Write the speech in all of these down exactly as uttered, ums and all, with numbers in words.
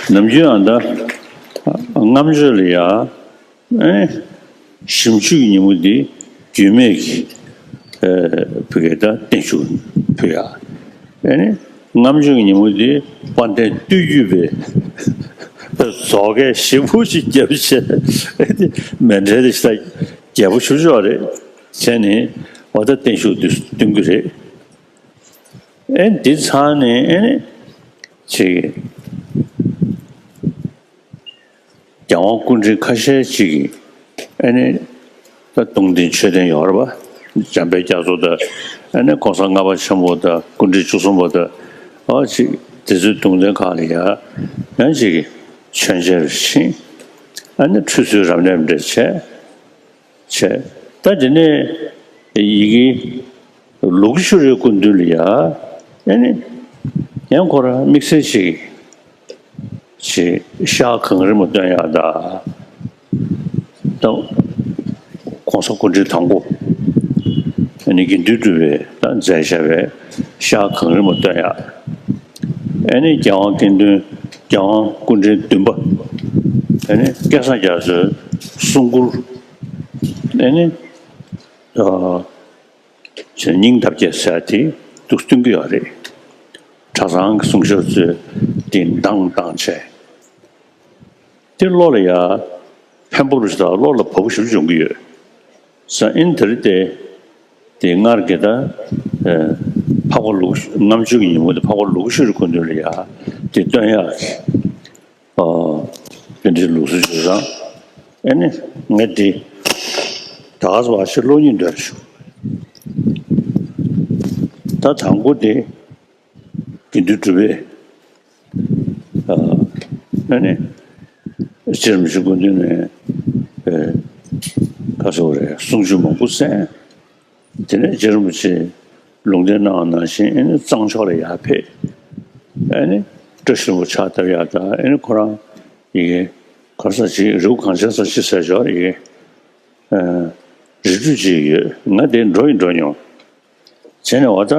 ནམ་རྒྱུན་ཨ་ད་རྔམ་བརྗོད་ལ་ཡ། ཨེ། ཞིབ་འཇུག་གི་ཉིན་མོ་འདི་རྒྱུས་མེད་ཀྱི་ཨེ་བུ་གའི་ད་བརྟན་བཞུགས་བུ་ཡ། ཨེ་ནི་རྔམ་བརྗོད་ཀྱི་ཉིན་མོ་འདི་དཔལ་ལྡན་སྟོད་རྒྱུད་པའི་རྫོགས་ཀའི་ཞིབ་པོ་ཞིག་རྒྱབ་བྱས། ཨེ་ནི་མཎྜལ་འདི་ཤ་རྒྱས་པོ་ཞུ་ཆོག་རེད། བྱས་ནས་འོ་ད་བརྟན་བཞུགས་འདི་སྟོན་གྱི་རེད། ཨེ་འདི་ཚང་ནས་ཨེ་ནི་ཅིག་རྒྱལ་དབང་སྐུ་ཕྲེང་ཁ་ཤས་ཅིག་གིས་ཨེ་ནི་ད་གདུང་རྟེན་མཆོད་རྟེན་ཡོད་རེད་པ། འཇམ་དཔལ་རྒྱ་མཚོ་དང་ཨེ་ནི་གོང་ས་ལྔ་པ་ཆེན་པོ་དང་སྐུ་ཕྲེང་བཅུ་གསུམ་པ་དང་ཨ་ཅིག་དེ་ཚོའི་གདུང་རྟེན་ཁག་ལ་ཡ་ཡང་ཅིག་མཆོད་མཇལ་ཕྱིན། ཨེ་ནི་ཁྲུས་གསོལ་རབ་གནས་འདྲ་བྱས། བྱས། ད་དེ་ནས་ཡི་གེ་ལུག་ཤུ་རའི་སྐུ་མདུན་ལ་ཡ། ཨེ་ནི་ཡང་ཁོ་རང་དམིགས་བསལ་ཞིག་ཅིག་ཤར་གངས་རི་མ་སྟོན་ཡག་ད། ད་གོང་ས་སྐུ་ཕྲེང་དང་པོ་ཨེ་ནི་དགེ་འདུན་གྲུབ་པས་ད་མཛད་བཞག་པའི་ཤར་གངས་རི་མ་སྟོན་ཡག་ཨེ་ནི་རྒྱལ་དབང་དགེ་འདུན་རྒྱལ་དབང་སྐུ་ཕྲེང་བདུན་པ་ཨེ་ནི་སྐལ་བཟང་རྒྱ་མཚོའི་གསུང་མགུར། ཨེ་ནི། ཨ། སྙིང་འདབ་བརྒྱད་ཟེར་དེ་འདུག་སྟོན་གྱི་ཡོད་རེད། གྲྭ་ཚང་གི་གསུང་ཞབས་ཚོས་དེ་འདང་འདང་བྱས། དེ་བློ་ལ་ཡ་ཕན་པོ་རུ་ཞིག་དང་བློ་ལ་བབ་པོ་ཞིག་འབྱུང་གི་ཡོད། ས་ཨིན་དེ་རེད་དེ། དེ་སྔར་གྱི་ད་འཕགས་པ་ལུགས་རྔམ་བརྗོད་ཀྱི་ཉིན་མོ་དེ་འཕགས་པ་ལུགས་ཤུ་རའི་སྐུ་མདུན་ལ་ཡ་དེ་སྟོན་ཡག་གི་ཨ། དེ་འདྲའི་ལུགས་སྲོལ་ཅིག་རང་། ཨེ་ནི་ངས་འདི་ད་ག་ཟེ་བ་ཞིག་ཀློག་སྙིང་འདོད་བྱུང་། ད་དང་པོ་དེ་དགེ་འདུན་གྲུབ་པས། ཨ། ཨེ་ནི་རྗེ་རིན་པོ་ཆེ་སྐུ་མདུན་ནས་ཨེ་ག་ཟེ་བ་རེད། གསུང་ཆོས་མང་པོ་གསན། དེ་ནས་རྗེ་རིན་པོ་ཆེ་ལུང་བསྟན་གནང་བ་ནང་བཞིན་ཨེ་ནི་གཙང་ཕྱོགས་ལ་ཡར་ཕེབས། ཨེ་ནི་བཀྲ་ཤིས་ལྷུན་པོ་ཕྱག་བཏབ་ཡག་དང་ཨེ་ནི་ཁོ་རང་ཡི་གེ་གར་ས་ཅིག་རི་བོ་གངས་ཅན་ས་ཅིག་ཟེར་ཞོར་ཡི་གེ་ཨེ་རི་ཁྲོད་ཅིག་ཡོད། ང་དེ་འགྲོ་ཡི་འགྲོ་མྱོང་། བྱས་ནས་འོ་ད་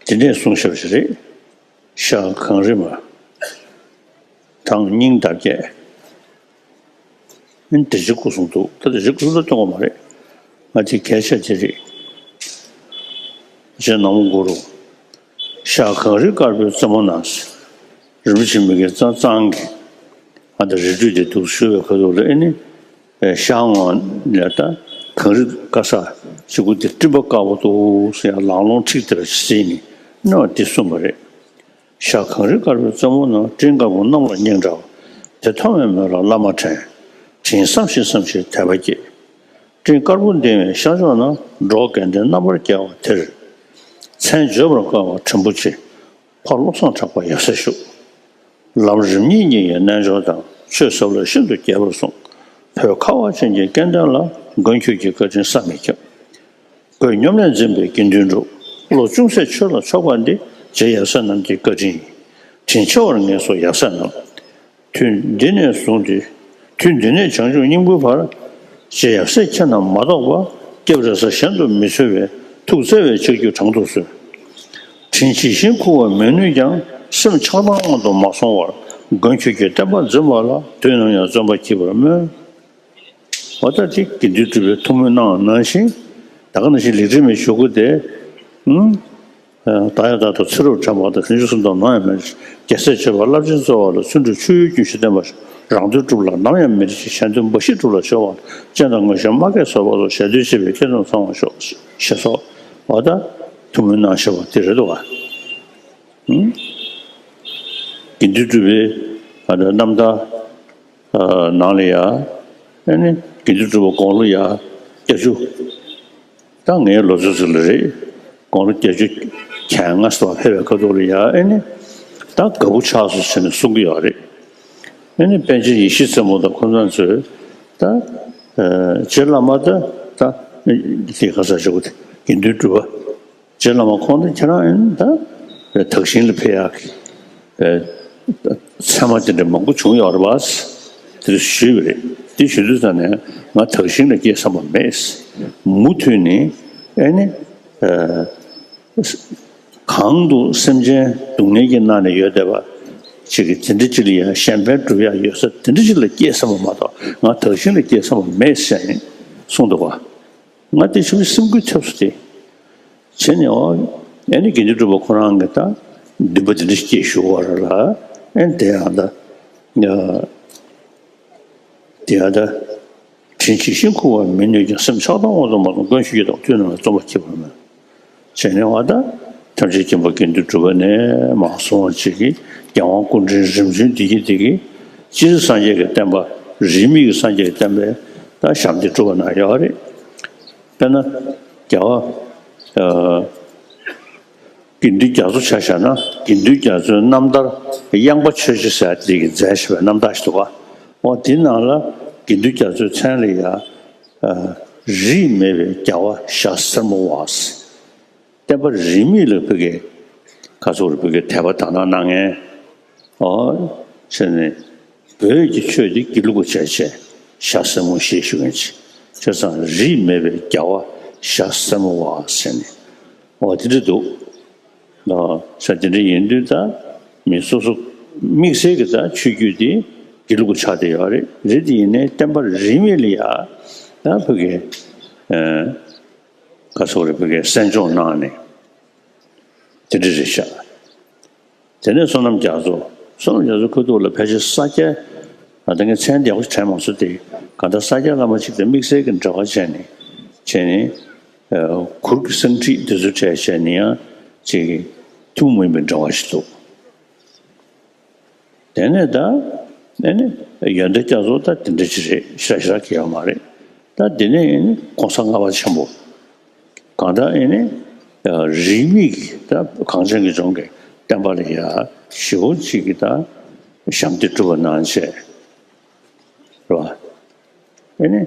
དེ་འདྲས་གསུང་ཞབས་ཤིག་རེད། ཤར་གངས་རི་མ། དང་སྙིང་འདབ་བརྒྱད། ཨིན་དེ་ཅི་སྐུ་གསུང་འདུག་ད་དེ་ཅི་སྐུ་གསུང་ད་སྟོན་གོ་མ་རེད། ང་དེ་གལ་ཆེ་དེ་རེད། རྗེ་ནག་མོ་གུ་རུ། ཤར་གངས་རི་དཀར་པོའི་རྩེ་མོ་ན། རིན་པོ་ཆེ་མི་དགེ་གཙང་གཙང་གི། ཨ་ད་རི་ཁྲོད་དེ་འདུག་ཞུ་བའི་ཁ་ཐུག་ལ་ཨེ་ནི། ཤར་ངོས་ལ་ད་གངས་རི་དཀར་ས་ཅིག་གུ་དེ་སྤྲིན་པ་དཀར་པོ་འདུག་ཟེར་ཡང་ལང་ལོང་འཁྲིགས་དེར་གཟིགས་ནས་མནོ་བ་དེ་གསུངས་པ་རེད། ཤར་གངས་རི་དཀར་པོའི་རྩེ་མོ་ན། སྤྲིན་དཀར་པོ་གནམ་ལ་སྙེག་འདྲ་བ། དེ་མཐོང་བའི་མོད་ལ་བླ་མ་དྲན། དྲིན་བསམ་ཞིང་བསམ་ཞིང་དད་པ་སྐྱེས། སྤྲིན་དཀར་པོ་ལྡིང་བའི་ཤར་ཕྱོགས་ན། འགྲོ་བ་དགེ་འདུན་རྣམ་པར་རྒྱལ་བ་དེར། མཚན་བརྗོད་པར་དཀའ་བ་དྲིན་པོ་ཆེ། ཕ་བློ་བཟང་གྲགས་པ་ཡབ་སྲས་བཞུགས། ལམ་རིམ་གཉིས་གཉིས་ཀྱི་རྣལ་འབྱོར་དང་། ཆོས་ཟབ་ལ་ཤིན་ཏུ་རྒྱས་པར་གསུངས། བོད་ཁ་བ་ཅན་གྱི་སྐལ་ལྡན་ལ། མགོན་ཁྱོད་ཀྱི་བཀའ་དྲིན་བསམ་མི་ཁྱབ། སྒོས་སྙོམས་ལས་འཛིན་པའི་དགེ་འདུན་གྲུབ། བློ་ཅུང་ཟད་ཆོས་ལ་ཕྱོགས་པ་འདི། རྗེ་ཡབ་སྲས་རྣམས་ཀྱི་བཀའ་དྲིན་ཡིན། དྲིན་ཆེ་བར་ངེས་སོ་ཡབ་སྲས་རྣམས། དུས་འདི་ནས་བཟུང་སྟེ། དུས་འདི་ནས་བྱང་ཆུབ་སྙིང་པོའི་བར། རྗེ་ཡབ་སྲས་ཁྱེད་རྣམས་མ་གཏོགས་པ། སྐྱབས་རེ་ས་གཞན་དུ་མི་འཚོལ་བའི། ཐུགས་བརྩེ་བས་ཕྱག་རྒྱུད་དྲང་དུ་གསོལ། དྲིན་ཇི་བཞིན་འཁུར་བར་མི་ནུས་ཀྱང་། སེམས་ཆགས་སྡང་དབང་དུ་མ་སོང་བར། མགོན་ཁྱོད་ཀྱི་བསྟན་པ་འཛིན་པ་ལ། དུས་ནམ་ཡང་བརྩོན་པ་བགྱིད་པར་སྨོན། འོ་ད་དེ་དགེ་འདུན་གྲུབ་པའི་ཐུགས་སྨོན་གནང་ནང་བཞིན། ད་ག་ནང་བཞིན་ལེགས་སྒྲིག་མའི་ཞུ་སྒོ་དེ། ཨང་། ད་ཡང་ད་དུ་ཚེ་རབས་ཕྲ་མོ་དང་། ཕན་ཆད་གསུམ་དང་ནམ་ཡང་མེད། རྒྱལ་སྲས་སྤྱོད་པ་རླབས་ཆེན་སྩོལ་བ་ལ། བརྩོན་འགྲུས་ཆུ་ཡུར་རྒྱུན་ཞིག་བསྟེན་པར་ཤོག། རང་དོན་སྒྲུབ་ལ་ནམ་ཡང་མི་འདྲ་ཞིང་། གཞན་དོན་འབའ་ཞིག་སྒྲུབ་ལ་སྦྱོར་བ་ལ། སྤྱན་དང་མངོན་ཤེས་སྨྲ་མཁས་གསོལ་བ་སྩོལ། ཞབས་རྡུལ་བཅས་པའི་ཁྱེར་སོ་ཚང་བར་ཤོག། ཞེས་སོགས་འོ་ད་ཐུགས་སྨོན་གནང་བཞིན་པ་དེ་རེད་འདུག་ག། ཨང་། དགེ་འདུན་གྲུབ་པའི་ཨ་ནི་རྣམ་ཐར་ནང་ལ་ཡ། ཨ་ནི་དགེ་འདུན་གྲུབ་པ་དགུང་ལོ་ཡ་བརྒྱད་ཅུ། ད་ངའི་ལོ་ཚོད་ཅིག་ལ་རེད། དགུང་ལོ་བརྒྱད་ཅུ་གྱ་ལྔ་ཙམ་ཕེབས་པའི་ཁ་ཐུག་ལ་ཡ་ཨ་ནི་ད་དགའ་པོ་ཆགས་སོང་ཟེར་ནས་གསུང་གི་ཡོད་རེད། ཨ་ནི་པཎ་ཆེན་ཡེ་ཤེས་བཙུན་མོ་དང་ཁོང་རྣམ་ཚོས་ད་ཨ་རྗེ་བླ་མ་ད་ད་དེ་ག་ས་ཞུ་གི་དགེ་འདུན་གྲུབ་པ། རྗེ་བླ་མ་ཁོང་དང་ཁྱེད་རང་ཡིན་ད་དག་ཞིང་ལ་ཕེབས་ཡག་གི་མཚན་མ་དེ་འདྲ་མང་པོ་བྱུང་ཡོད་རེད་པ། དེ་ཞུས་པ་རེད། དེ་ཞུ་དུས་ཙང་ནས་ང་དག་ཞིང་ལ་སྐྱེས་བསམ་པ་མེད། མུ་མཐུད་ནས་ཨེ་ནི་གང་དུ་སེམས་ཅན་སྡུག་བསྔལ་གྱིས་མནར་ནས་ཡོད་བསྡད་པ། ཅིག་གིས་དེ་འདྲ་ཅིག་ལ་ཡང་གཞན་ཕན་སྒྲུབ་ཡག་ཡོད་ས་དེ་འདྲ་ཅིག་ལ་སྐྱེས་ས་མ་མ་གཏོགས་ང་དག་ཞིང་ལ་སྐྱེས་ས་མ་མེད་ཟེར་ནས་གསུངས་འདུག་བ། ང་དེ་ཞུ་སེམས་འགུལ་ཐེབས་སོང་སྟེ། བྱས་ནས་ཨོ། ཨེ་ནི་དགེ་འདུན་གྲུབ་པ་ཁོ་རང་གིས་ད་འདུན་པ་དེ་འདྲ་སྐྱེས་བཞུགས་པ་རེད་ལ། ཨེ་ནི་དེ་ཡང་ད། དེ་ཡང་ད། དྲིན་ཆེ་ཞིང་ཁུ་བ་མི་གནོད་ཀྱང་སེམས་ཆགས་སྡང་དབང་དུ་མ་སོང་མགོན་ཞུ་རྒྱུ་དང་བསྟུན་ནས་རྩོམ་པ་ཁྱེར་བ་མེད། བྱས་ནས་བ་ད། ཐམས་ཅད་མཁྱེན་པ་དགེ་འདུན་གྲུབ་པ་ནས་མར་སོང་བ་ཅིག་གིས་རྒྱལ་དབང་སྐུ་ཕྲེང་རིམ་བྱོན་འདི་གི་འདི་གིས་སྤྱིར་སངས་རྒྱས་ཀྱི་བསྟན་པ་རིས་མེད་ཀྱི་སངས་རྒྱས་ཀྱི་བསྟན་པའི་ད་ཞབས་འདེགས་སྒྲུབ་པ་གནང་ཡོད་རེད། དཔེར་ན། རྒྱལ་བ། དགེ་འདུན་རྒྱ་མཚོ་ཆ་བཞག་ན་དགེ་འདུན་རྒྱ་མཚོའི་རྣམ་ཐར་དབྱངས་པ་ཆོས་རྗེ་ཟེར་དེ་གི་མཛད་བཞག་པའི་རྣམ་ཐར་ཞིག་འདུག་ག་འོ་དེ་ནང་ལ་དགེ་འདུན་རྒྱ་མཚོའི་མཚན་ལ་ཡ། རིས་མེད་པའི་རྒྱལ་བ་ཞྭ་སེར་མོ་བ། བསྟན་པ་རིས་མེད་ལ་བོད་ཀྱི་ཁ་སོག་རུ་བོད་ཀྱི་དད་པ་དག་སྣང་གནང་མཁན། ཨོ། བྱས་ནས་བོད་ཀྱི་ཆོས་དེ་དགེ་ལུགས་པ་བྱས་བྱས་ཞྭ་སེར་མོ་ཞེས་ཞུ་མཁན་ཅིག་བྱས་ཙང་རིས་མེད་པའི་རྒྱལ་བ་ཞྭ་སེར་མོ་བ་ཟེར་ནས། ཨོ་དེ་འདྲ་འདུག་ཨོ་ས་དེ་འདྲ་ཡིན་དུས་ད་མི་སོ་སོ་དམིགས་བསལ་གྱི་ད་ཆོས་བརྒྱུད་དེ་དགེ་ལུགས་པ་ཆགས་བསྡད་ཡོད་རེད། རེད་དེ་ཡིན་ནའི་བསྟན་པ་རིས་མེད་ལ་ཡ་ད་བོད་ཀྱི་ཁ་སོག་རེ་བོད་ཀྱི་གསན་སྦྱོང་གནང་ནས་དེ་འདྲ་རེད་ཤག་དེ་ནས་བསོད་ནམས་རྒྱ་མཚོ། བསོད་ནམས་རྒྱ་མཚོ་ཁོ་ཐུག་ལ་ཕལ་ཆེར་ས་སྐྱ། ད་ངས་མཚན་ཡག་པོ་དྲན་མ་སོང་སྟེ། གང་ལྟར་ས་སྐྱ་བླ་མ་གཅིག་དང་དམིགས་བསལ་གྱི་འབྲེལ་བ་བྱས་ནས། བྱས་ནས། གུར་གྱི་གསང་ཁྲིད་འདི་ཚོ་གྲས་བྱས་ནས་ཡང་ཅིག་ཐུན་མོང་མ་ཡིན་པའི་འབྲེལ་བ་ཞིག་འདུག་དེ་ནས་ད། ཨེ་ནི། ཡོན་ཏན་རྒྱ་མཚོ་ད་དེ་འདྲ་ཅིག་རེད་ཞེ་དྲག་ཞེ་དྲག་གི་ཡོད་མ་རེད། ད་དེ་ནས་ཨེ་ནི་གོང་ས་ལྔ་པ་ཆེན་པོ། གང་ལྟར་ཨེ་ནི། རིས་མེད་ཀྱི་ད་གངས་ཅན་གྱི་ལྗོངས་ཀྱི་བསྟན་པ་ལ་ཡ་ཞེ་པོ་ཅིག་གི་ད་ཞབས་འདེགས་སྒྲུབ་པ་གནང་བྱས། རེད་བ། ཨེ་ནི།